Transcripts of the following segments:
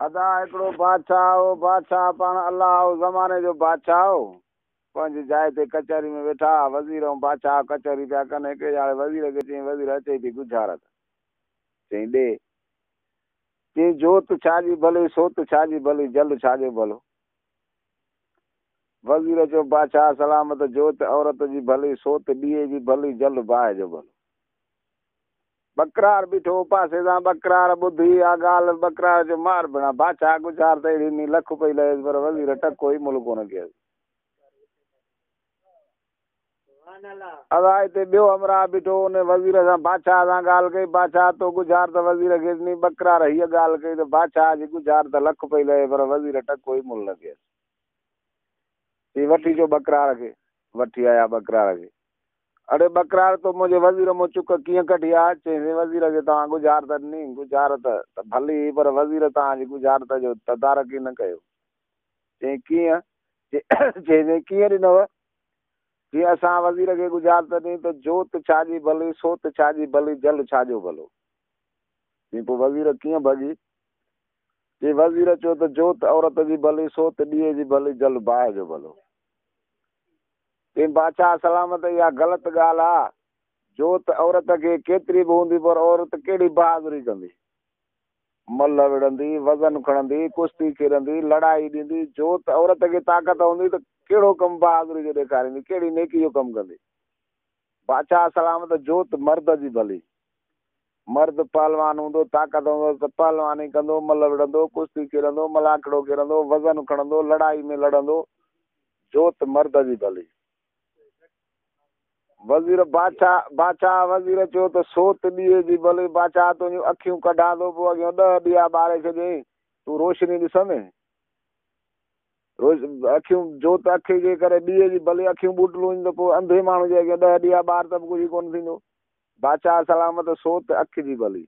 ادا هڪڙو بادشاهه هو، بادشاهه پاڻ الله هو، زماني جو بادشاهه هو. پنهنجي جاء تي ڪچهري ۾ ويٺا، وزير ۽ بادشاهه ڪچهري پيا ڪن. هڪڙي ڄاڙي وزير کي چيائين، وزير اچئي ٿي ڳجهارت. چيائين، ڏي. چيائين، جوت ڇا جي ڀلي، سوت ڇا جي ڀلي، جل ڇا جو ڀلو؟ وزير چيو، بادشاهه سلامت، جوت عورت جي ڀلي، سوت ڏيئي جي ڀلي، جل باهه جو ڀلو. ٻڪرار بيٺو هو پاسي سان، ٻڪرار ٻڌي اها ڳالهه، ٻڪرار چيو، مار ڀيڻا، بادشاهه ڳجهار ته اهڙي ڏني، لک پئي لهيس، پر وزير ٽڪو ئي ملهه ڪونه ڪيس. ادا هتي ٻيو همراهه بيٺو هو، ان وزير سان بادشاهه سان ڳالهه ڪئي، بادشاهه تو ڳجهار ته وزير کي ڏني، ٻڪرار هيء ڳالهه ڪئي ته بادشاهه جي ڳجهار ته لک پئي لهي، پر وزير ٽڪو ئي ملهه نه ڪيس. چي وٺي اچو ٻڪرار کي. وٺي آيا ٻڪرار کي. اڙي ٻڪرار تو منهنجي وزير مون چڪ ڪيئن ڪڍي آ؟ چيائين وزير کي توهان ڳجهارت ڏني، ڳجهارت ته ڀلي هئي پر وزير توهان جي ڳجهارت جو تدارڪ ئي نه ڪيو. چيائين ڪيئن؟ چيائين ڪيئن ڏنو؟ چيائين اسان وزير کي ڳجهارت ڏني ته جوت ڇا جي ڀلي، سوت ڇا جي ڀلي، جل ڇا جو ڀلو؟ چيائين پوء وزير ڪيئن ڀڳي؟ چيائين وزير چيو ته جوت عورت جي ڀلي، سوت ڏيئي جي ڀلي، جل باهه جو ڀلو. چيائين بادشاهه سلامت اها غلط ڳالهه آ، جوت عورت کي ڪيتري به هوندي پر عورت ڪهڙي بهادري ڪندي؟ ملهه وڙهندي، وزن کڻندي، ڪشتي کيڏندي، لڙائي ڏيندي، جوت عورت کي طاقت هوندي ته ڪهڙو ڪم بهادري جو ڏيکاريندي، ڪهڙي نيڪي جو ڪم ڪندي؟ بادشاهه سلامت جوت مرد جي ڀلي. مرد پهلوان هوندو، طاقت هوندس ته پهلواني ڪندو، ملهه وڙهندو، ڪشتي کيڏندو، ملاکڙو کيڏندو، وزن کڻندو، لڙائي ۾ لڙندو، جوت مرد جي ڀلي. وزير بادشاهه بادشاهه وزير چيو ته سوت ڏيئي جي ڀلي، بادشاهه تنهنجون اکيون ڪڍان ٿو، پوء اڳيون ڏهه ڏيئا ٻاري ڇڏيئين، تون روشني ڏسندين؟ روز اکيون جوت اکي جي ڪري ڏيئي جي ڀلي، اکيون ٻوٽلون هجن ته پوء انڌي ماڻهو جي اڳيان ڏهه ڏيئا ٻار ته به ڪجهه ئي ڪونه ٿيندو. بادشاهه سلامت سوت اک جي ڀلي.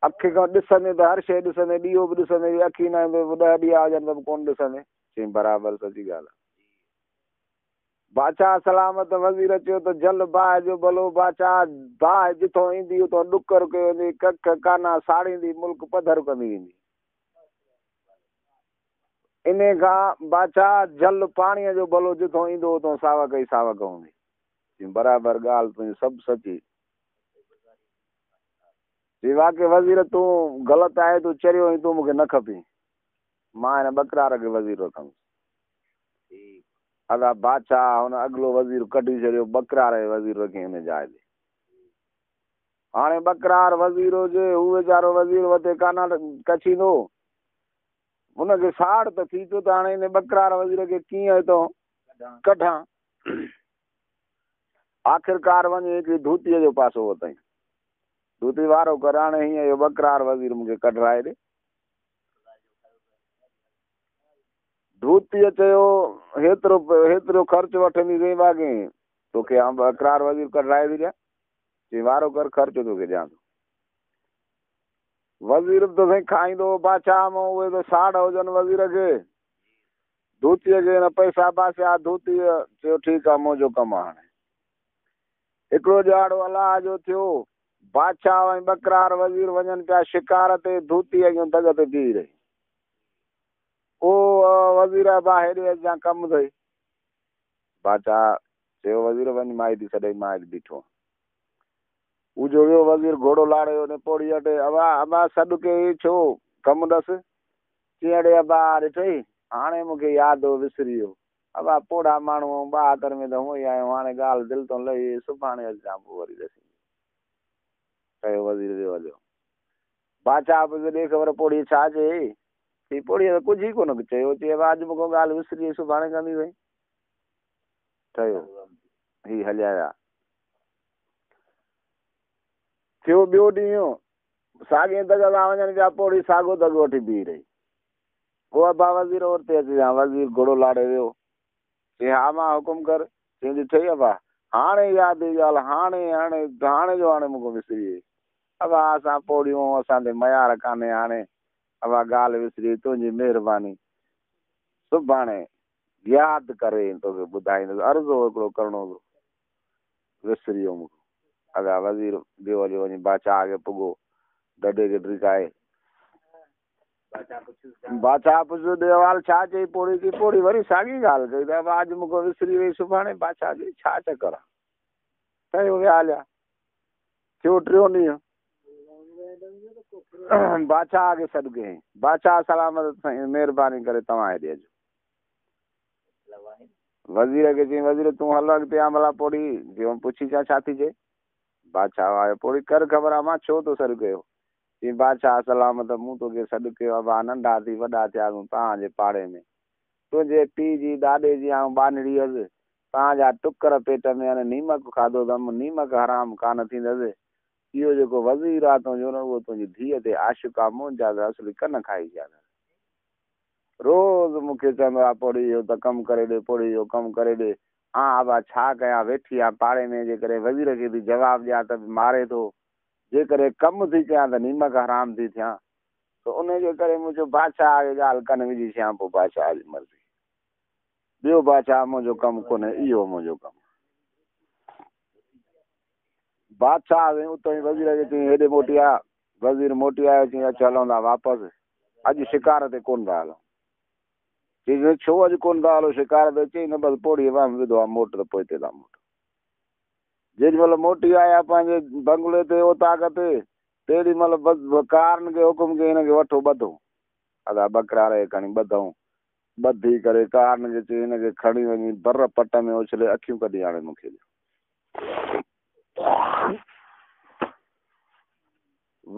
اک کان ڏسندين ته هر شيء ڏسندين، ڏيئو به ڏسندين، جي اک ئي نه هوندي ته پوء ڏهه ڏيئا هجن ته به ڪونه ڏسندين. چيائين برابر سچي ڳالهه آهي. بادشاهه سلامت وزير چيو ته جل باهه جو ڀلو بادشاهه باهه جٿون ايندي اتون ڏڪر ڪيو ويندي، ڪک ڪانا ساڙيندي ملڪ پڌر ڪندي ويندي. انهيء کان بادشاهه جل پاڻيء جو ڀلو جٿون ايندو اتون ساوڪ ئي ساوڪ هوندي. چيائين برابر ڳالهه تنهنجي سڀ سچي. چي واقعي وزير تون غلط آهين تون چريو آهين تون مون کي نه کپين. مان هن ٻڪرار کي وزير رکندس. ادا بادشاهه هن اڳلو وزير ڪڍي ڇڏيو ٻڪرار کي وزير رکيائين ان جاء تي. هاڻي ٻڪرار وزير هجي هو ويچارو وزير وتي ڪانا ڪڇيندو. هن کي ساڙ ته ٿي پيو ته هاڻي ان ٻڪرار وزير کي ڪيئن هتان ڪڍان. آخرڪار وڃي هڪڙي ڌوتيء جو پاسو ورتائين. ڌوتي وارو ڪر، هاڻي هينئن اهو ٻڪرار وزير مون کي ڪڍرائي ڏي. ڌوتيء چيو، هيترو هيترو خرچ وٺنديسين باقي توکي آئون ٻڪرار وزير ڪڍرائي ٿي ڏيان. چيائين، وارو ڪر، خرچ توکي ڏيان ٿو. وزير به ته سائين کائيندو هو بادشاهه مان، اهي ته ساڙ هجن وزير کي. ڌوتيء کي هن پئسا باسيا، ڌوتيء چيو، ٺيڪ آ، منهنجو ڪم آ هاڻي. هڪڙو ڏهاڙو الله جو ٿيو، بادشاهه ۽ ٻڪرار وزير وڃن پيا شڪار تي، ڌوتي اڳيون دڳ تي بيهي رهي. او وزير ابا هيڏي اچجان ڪم اٿئي. بادشاهه چيو، وزير وڃ مائي ٿي سڏئي، مان هت بيٺو آهيان. هو جو ويو وزير گهوڙو لاڙي وڃي پوڙهي وٽ، ابا ابا سڏ ڪيئي ڇو، ڪم ڏس. چيائين اڙي ابا ڏٺئي، هاڻي مون کي ياد هو وسري ويو. ابا پوڙها ماڻهو آهيون، ٻاهتر ۾ ته هونء ئي آهيون، هاڻي ڳالهه دل تون لهي وئي، سڀاڻي اچجان پوء وري ڏسينديس. ڪيو وزير ويو هليو. بادشاهه پڇيو ڏي خبر پوڙهيء ڇا چيئي؟ چيائين پوڙهيء ته ڪجهه ئي ڪونه چيو. چيائين ابا اڄ مون کان ڳالهه وسري وئي، سڀاڻي ڪنديسين. ٺهيو. هي هليا ويا. ٿيو ٻيو ڏينهن، ساڳئي دڳ تان وڃن پيا، پوڙهي ساڳو دڳ وٺي بيهي رهي. او ابا وزير اورتي اچجان. وزير گهوڙو لاڙي ويو. چيائين ها مان حڪم ڪر. چيائين ڏٺئي ابا، هاڻي ياد ئي ڳالهه، هاڻي هاڻي هاڻي جو هاڻي مون کان وسري وئي. ابا اسان پوڙهيون آهيون، اسان تي ميار ڪانهي، هاڻي ابا ڳالهه وسري وئي، تنهنجي مهرباني. سڀاڻي ياد ڪري توکي ٻڌائيندس، عرض هو هڪڙو ڪرڻو هو. وسري ويو مون کان. ادا وزير ويو هليو وڃي بادشاهه کي پڳو، ڍڍي کي ڊيڪائي. بادشاهه پڇيو ڏي حوال ڇا چئي پوڙهي چئي پوڙهي وري ساڳي ڳالهه ڪئي ته ابا اڄ مون کان وسري وئي سڀاڻي بادشاهه چئي ڇا چڪر آ ٺهيو ويا هليا ٿيو ٽيون ڏينهن بادشاهه کي سڏ ڪيائين بادشاهه سلامت سائين مهرباني ڪري توهان هيڏي اچو وزير کي چيائين وزير تون هل اڳتي آ ڀلا پوڙهي جيئن پڇي چان ڇا ٿي چئي بادشاهه آيو پوڙهي ڪر خبر آ مان ڇو تو سڏ ڪيو چيائين بادشاهه سلامت مون توکي سڏ ڪيو ابا ننڍا ٿي وڏا ٿياسون توهان جي پاڙي ۾ تنهنجي پيءُ جي ڏاڏي جي آئون ٻانهڙي هئس توهان جا ٽڪر پيٽ ۾ آهن نيمڪ کاڌو اٿم نيمڪ حرام ڪانه ٿيندس اهو جيڪو وزير آهي تنهنجو نه اهو تنهنجي ڌيءَ تي عاشق آهي منهنجا ته اصلي ڪن کائي ويا اٿس روز مون کي چوندو آهي پوڙهي اهو ته ڪم ڪري ڏي پوڙهي اهو ڪم ڪري ڏي ها ابا ڇا ڪيان ويٺي آهي پاڙي ۾ جيڪڏهن وزير کي ٿي جواب ڏيان ته به ماري ٿو جيڪڏهن ڪم ٿي ڪيان ته نيمڪ حرام ٿي ٿيان ته ان جي ڪري منهنجو بادشاهه کي ڳالهه ڪن وجهي ڇڏيان پوءِ بادشاهه جي مرضي ٻيو بادشاهه منهنجو ڪم ڪونهي اهو منهنجو ڪم بادشاهه اتان ئي وزير کي چيائين هيڏي موٽي آ وزير موٽي آيو چيائين اچ هلون ٿا واپس اڄ شڪار تي ڪونه ٿا هلون چيائين ڇو اڄ ڪونه ٿا هلو شڪار تي چئي نه بس پوڙهيءَ وهم وڌو آهي موٽ ته پوءِ هتي ٿا موٽ جيڏي مهل موٽي آيا پنهنجي بنگلي تي اوطاق تي تيڏي مهل بس ڪارن کي حڪم ڪيئين هن کي وٺو ٻڌو ادا ٻڪرار کي کڻي ٻڌئون ٻڌي ڪري ڪارن کي چئي هن کي کڻي وڃي بر پٽ ۾ اڇلي اکيون ڪڍي آڻي مون کي ڏيو.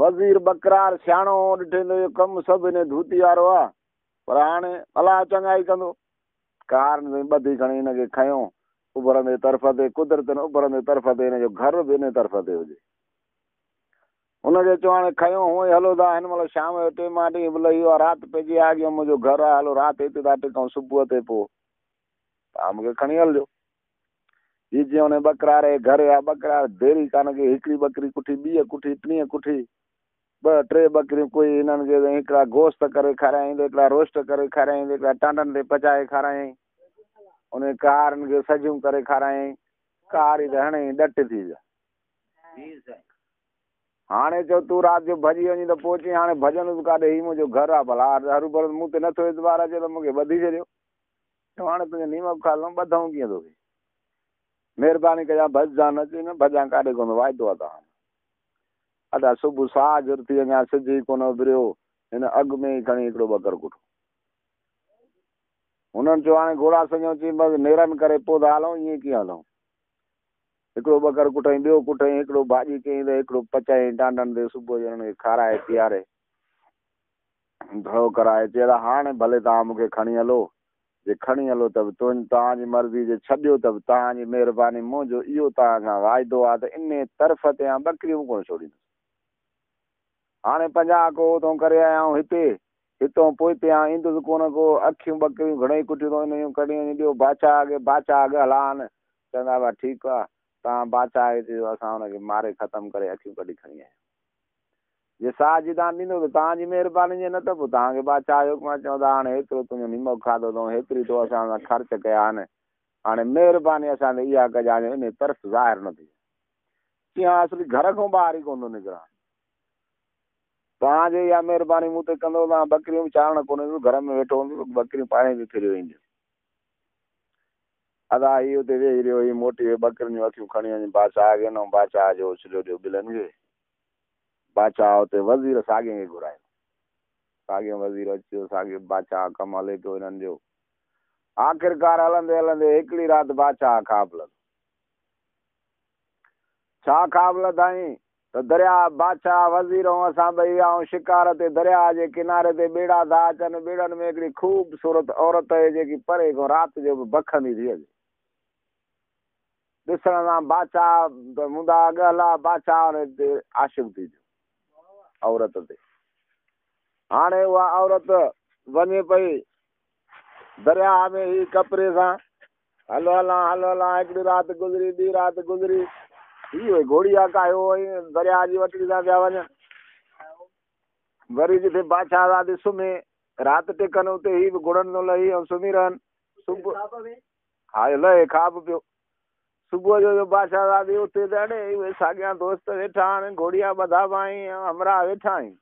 وزير ٻڪرار سياڻو ڏٺي ته اهو ڪم سڀ هن ڌوتي وارو آهي پر هاڻي الله چڱائي ڪندو. ڪارن ۾ ٻڌي کڻي هن کي کنيو اڀرندي طرف تي قدرت اڀرندي طرف تي هن جو گهر به هن طرف تي هجي. هن کي چيو هاڻي کنيو هونئن ئي هلو ٿا هن مهل شام جو ٽيم آهي ڏينهن به لهي ويو آهي رات پئجي آهي اڳيان منهنجو گهر آهي هلو رات هتي ٿا ٽڪئون صبح تي پوءِ توهان مون کي کڻي هلجو. هيءَ جيئن هن ٻڪرار جي گهر آهي ٻڪرار ديري ڪانه ڪئي هڪڙي ٻڪري ڪٺي ٻي ڪٺي ٽين ڪٺي ٻه ٽي ٻڪريون ڪوئي هنن کي هڪڙا گوشت ڪري کارايائين ته هڪڙا روسٽ ڪري کارايائين ته هڪڙا ٽانڊن تي پچائي کارايائين ان ڪارن کي سجون ڪري کارايائين ڪاري ته هڻي ڏٽ ٿي ويا. هاڻي چئو تون رات جو ڀڄي وڃي ته پوءِ چئي هاڻي ڀڄندس ڪاڏي هيءُ منهنجو گهر آهي ڀلا هرو ڀرو مون تي نٿو اعتبار اچي ته مون کي ٻڌي ڇڏيو. چئو هاڻي تنهنجو نيمڪ کاڌو ٻڌئون ڪيئن توکي مهرباني ڪجان ڀڄجان نه چئي نه ڀڄان ڪاڏي ڪونه واعدو آهي توهان ادا صبح ساجهر ٿي اڃا سج ئي ڪونه اڀريو هن اڳ ۾ ئي کڻي هڪڙو ٻڪر ڪٺو. هنن چيو هاڻي گهوڙا سڃو چئي بس نيرن ڪري پوءِ ٿا هلون ائين ڪيئن هلون. هڪڙو ٻڪر ڪٺئين ٻيو ڪٺئين هڪڙو ڀاڄي ڪيئين ته هڪڙو پچائين ٽانڊن تي صبح جو هنن کي کارائي پياري ڍؤ ڪرائي چئي هاڻي ڀلي توهان مون کي کڻي هلو جي کڻي هلو ته به توهان جي مرضي جي ڇڏيو ته به توهان جي مهرباني منهنجو اهو توهان کان واعدو آهي ته ان طرف تي آئون ٻڪريون به ڪونه ڇوڙيندس. هاڻي 50 ڪو تون ڪري آيا آهيون هتي هتان پوءِ هتي آئون ايندس ڪونه ڪو اکيون ٻڪريون گهڻيئي ڪٺيون اٿئون هن جون کڻي وڃي ڏيو بادشاهه کي بادشاهه کي هلان چوندا ڀا ٺيڪ آهي توهان بادشاهه کي چئجو اسان هن کي ماري ختم ڪري اکيون ڪڍي کڻي آيا. جي ساهه توهان ڏيندو ته توهان جي مهرباني جي نه ته پوءِ توهان کي بادشاهه جو حڪم آهي چوندا هاڻي هيترو تنهنجو نيمڪ کاڌو اٿئون هيتري تو اسان سان خرچ ڪيا آهن هاڻي مهرباني اسان تي اها ڪجانءِ ان طرف ظاهر نه ٿئي. چيئين اصلي گهر کان ٻاهر ئي ڪونه ٿو نڪران. توهان جي اها مهرباني مون تي ڪندو توهان ٻڪريون به چارڻ ڪونه ايندس گهر ۾ ويٺو هوندس ٻڪريون پاڻ به ڦري اينديون. ادا هيءُ هتي ويهي رهيو هيءُ موٽي ويو ٻڪرين جون اکيون کڻي وڃي بادشاهه کي ڏنو بادشاهه جو اڇليو ڏيو ٻلن کي. بادشاهه هتي وزير ساڳي کي گهرايو. ساڳيو وزير اچي ويو ساڳيو بادشاهه ڪم هلي پيو هنن جو. آخرڪار هلندي هلندي هڪڙي رات بادشاهه خواب لڌو. ڇا خواب لڌائين ته دريا بادشاهه وزير ۽ اسان ٻئي ويا آهيون شڪار تي دريا جي ڪناري تي ٻيڙا ٿا اچن ٻيڙن ۾ هڪڙي خوبصورت عورت آهي جيڪي پري کان رات جو به بکندي ٿي اچي. ڏسڻ سان بادشاهه هوندا ڳهلا بادشاهه هن تي عاشق ٿي ٿيو عورت تي. هاڻي اها عورت وڃي پئي دريا ۾ ئي ڪپڙي سان هلو هلان هلو هلان هڪڙي رات گذري ٻي رات گذري اهو گهوڙي آهي ڪايو دريا جي وٽڙي سان پيا وڃن. وري جٿي بادشاهه دادي سمهي رات ٽڪن اتي هي به گهڙن ٿو لهي ۽ سمهي رهن. صبح ها لهي خواب پيو. صبح جو بادشاهه دادي اتي ته اڙي اهي ساڳيا دوست ويٺا آهن گهوڙيا ٻڌا پيا آهن همراهه ويٺا آهن.